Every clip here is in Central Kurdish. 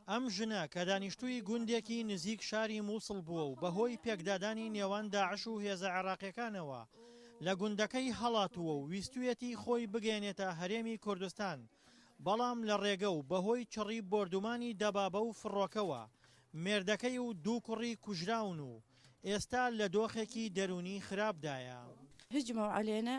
ئەم ژنە کە دانیشتووی گوندێکی نزیک شاری مووسڵ بووە و بەهۆی پێکدادانی نێوان داعش و هێزە عێراقییەکانەوە لە گوندەکەی هەڵاتووە و ویستوویەتی خۆی بگەیەنێتە هەرێمی کوردستان، بەڵام لە ڕێگە و بەهۆی چڕی بۆردومانی دەبابە و فڕۆکەوە مێردەکەی و دوو کوڕی کوژراون و ئێستا لە دۆخێکی دەروونی خراپدایە. هجموا علینا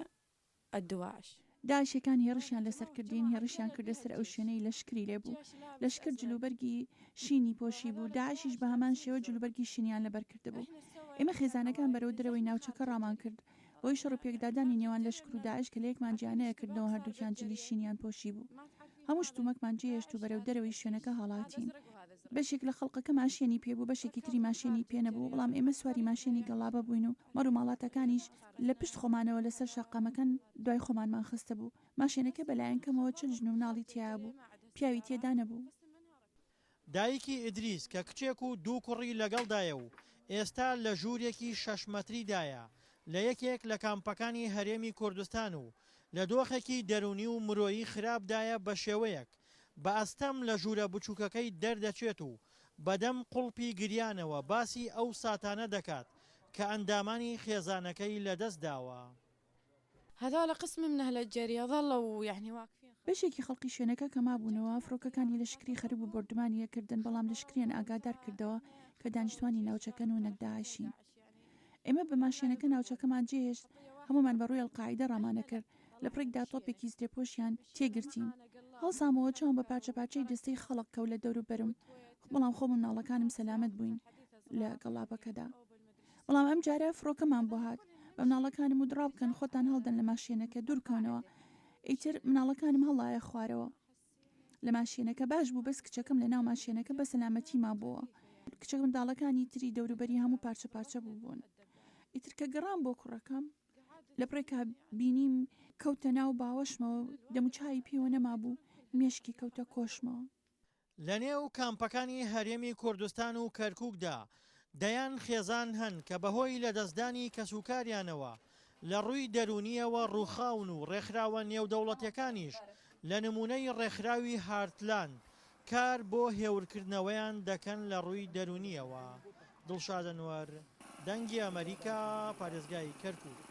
الدواعش. داعشەکان هێڕشیان لەسەر کردین، هێڕشیان کردە سەر ئەو شوێنەی لەشکری لێ بوو، لەشکر جلوبەرگی شینی پۆشیبوو، داعشیش بە هەمان شێوە جلوبەرگی شینیان لەبەر کردبوو. ئێمە خێزانەکان بەرەو دەرەوەی ناوچەکە ڕامان کرد، بەهۆی شەڕ و پێکدادانی نێوان لەشکر و داعش کە لەیەکمان جیا نەئەکردنەوە هەردووکیان جلی شینیان پۆشیبوو. هەموو شتومەکمان جێهێشت و بەرەو دەرەوەی شوێنەکە هەڵاتین. بەشێک لە خەڵقەکە ماشێنی پێ بوو، بەشێکی تری ماشێنی پێ نەبوو، بەڵام ئێمە سواری ماشێنی گەڵابە بووین و مەڕ و ماڵاتەکانیش لە پشت خۆمانەوە لە سەر شەقامەکان دوای خۆمانمان خستبوو. ماشێنەکە بە لایەن کەمەوە 40 ژن و مناڵی تیایا بوو، پیاوی تێدا نەبوو. دایکی ئیدریس کە کچێک و دوو کوڕی لەگەڵدایە و ئێستا لە ژوورێکی شەش مەتریدایە لە یەکێک لە کامپەکانی هەرێمی کوردستان و لە دۆخێکی دەروونی و مرۆیی خراپدایە بەشێوەیەک بە ئەستەم لە ژوورە بچووکەکەی دەردەچێت و بەدەم قوڵپی گریانەوە باسی ئەو ساتانە دەکات کە ئەندامانی خێزانەکەی لەدەستداوە. هذول قسم من اهل الجرية ظلوا يعني واقفين. بەشێکی خەڵکی شوێنەکە کە مابوونەوە، فڕۆکەکانی لەشکری خەریک بوو بۆردومانی ئەکردن، بەڵام لەشکریان ئاگادار کردەوە کە دانیشتوانی ناوچەکەن و نەک داعشین. ئێمە بە ماشێنەکە ناوچەکەمان جێهێشت، هەموومان بە ڕووی ئەلقاعیدە ڕامانەکرد، لە پڕێکدا تۆپێکی زرێپۆشیان تێگرتین. هەڵسامەوە چاوم بە پارچە پارچەی جەستەی خەڵک کەوت لە دەوروبەرم، بەڵام خۆم و مناڵەکانم سەلامەت بووین لە گەڵابەکەدا. بەڵام ئەمجارە فڕۆکەمان بۆ هات. بە مناڵەکانم وت ڕابکەن خۆتان هەڵدەن لە ماشێنەکە دوورکەونەوە. ئیتر مناڵەکانم هەڵایە خوارەوە لە ماشێنەکە باش بوو بەس کچەکەم لە ناو ماشێنەکە بە سەلامەتی مابۆوە. کچە منداڵەکانی تری دەوروبەری هەموو پارچە پارچە بووبوون. ئیتر کە گەڕام بۆ کوڕەکەم لە پڕێکا بینیم کەوتە ناو باوەشمەوە دەموچاوی پێوە نەمابوو مێشکی کەوتە کۆشمەوە. لەنێو کامپەکانی هەرێمی کوردستان و کەرکوکدا دەیان خێزان هەن کە بەهۆی لەدەستدانی کەسوکاریانەوە لە ڕووی دەروونییەوە ڕووخاون و ڕێکخراوە نێودەوڵەتیەکانیش لە نموونەی ڕێکخراوی هارتلاند کار بۆ هێورکردنەوەیان دەکەن لە ڕووی دەروونییەوە. دڵشاد ئەنوەر، دەنگی ئەمەریکا، پارێزگای کەرکوک.